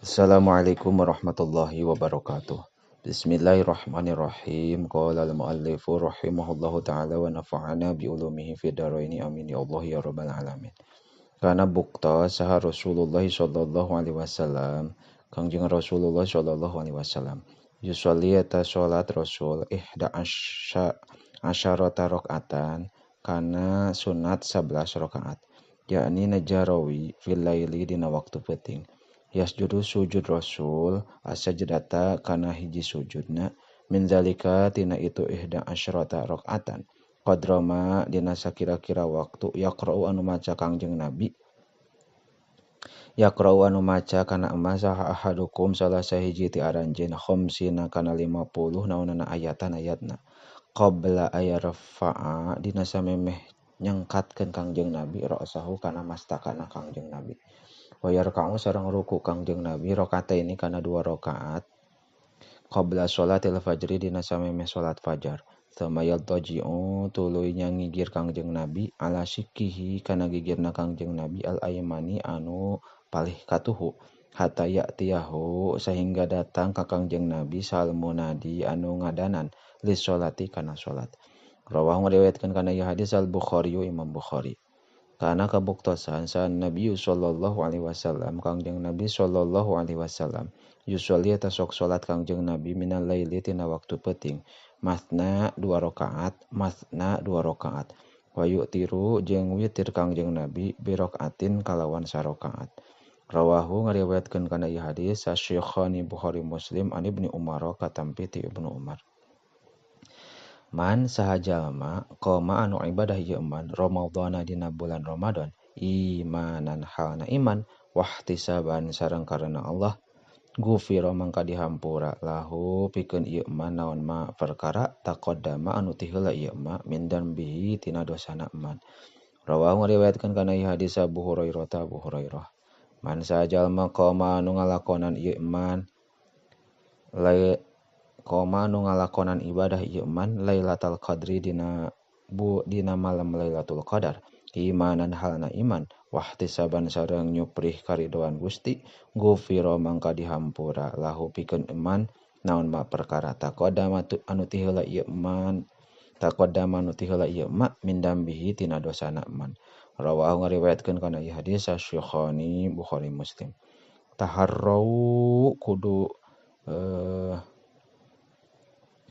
Assalamualaikum warahmatullahi wabarakatuh. Bismillahirrahmanirrahim. Qala al-muallifu rahimahullahu ta'ala wa nafa'ana bi ulumihi fid dharaini amin ya Allah ya rabbal alamin. Kana bukta saha Rasulullah sallallahu alaihi wasallam, Kangjeng Rasulullah sallallahu alaihi wasallam yusolli eta salat Rasul ihda asyarata rakaatan kana sunat 11 rakaat, yakni najarawi fil laili dina waktu peuting. Yasjudu sujud Rasul asajdata kana hiji sujudna min zalika tina itu ihda asyrata rakaatan qadrama dina sakira-kira waktu yaqra'u anu maca Kangjeng Nabi yaqra'u anu maca kana emas saha ahadukum salah sahiji ti aranjeun khamsina kana 50 naonana ayatan ayatna qabla ayarfa'a dina samemeh nyangkatkeun Kangjeng Nabi ra'sahu kana mastakana Kangjeng Nabi. Wa yarka'u sareng ruku Kangjeng Nabi rakaataini kana 2 rakaat qabla sholatil fajri dina samemeh salat fajar. Tsumma yaltaji'u tuluy nyangigir Kangjeng Nabi ala syikkihi kana gigirna Kangjeng Nabi al aymani anu palih katuhu hatta ya'tiyahu sehingga datang ka Kangjeng Nabi sal munadi anu ngadanan li sholati kana salat. Rawahu ngariwayatkeun kana ieu hadis al Bukhari Imam Bukhari. Kana kabuktosan sa Nabi sallallahu alaihi wasallam Kangjeng Nabi sallallahu alaihi wasallam yusolli eta sok salat Kangjeng Nabi minal laili tina waktu peuting masna 2 rakaat masna 2 rakaat wa yu'tiru jeung witir Kangjeng Nabi bi rakaatin kalawan sarakaat. Rawahu ngariwayatkeun kana ieu hadis Syekhani Bukhari Muslim an Ibnu Umar katampi ti Ibnu Umar. Man saha jalma qoma anu ibadah ieu man Ramadhana dina bulan Ramadan imanan halna iman wahtisaban sareng karena Allah gufira mangka dihampura lahu pikeun ieu man naon ma perkara taqaddama anu ti heula ieu ma min danbihi tina dosana man. Rawahu ngariwayatkeun kana ieu hadis Abu Hurairah ta Abu Hurairah. Man saha jalma qoma anu ngalakonan ieu man lai koma nu ngalakonan ibadah ieu man Lailatul Qadri dina dina malam Lailatul Qadar imanan halna iman wahtisaban sareng nyuprih karidoan Gusti gufira mangka dihampura lahu pikeun iman naon ma perkara taqaddama anu ti heula ieu man taqaddama anu ti heula ieu ma min dambihi tina dosana man. Rawahu ngariwayatkeun kana ieu hadis Syekhani Bukhari Muslim. Taharrau kudu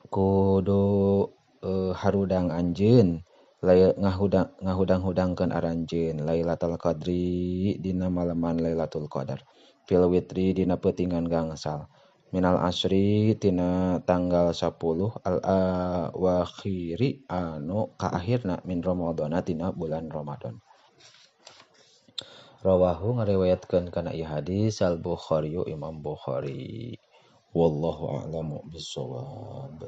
kudu harudang anjeun ngahudang-hudangkeun aranjeun Lailatul Qadri dina malaman Lailatul Qadar fil witri dina peutingan gangsal minal asri tina tanggal 10 al awakhiri anu kaakhirna min Ramadhana tina bulan Ramadan. Rawahu ngariwayatkeun kana ieu hadis Al Bukhari Imam Bukhari. Wallahu a'lamu bissawab.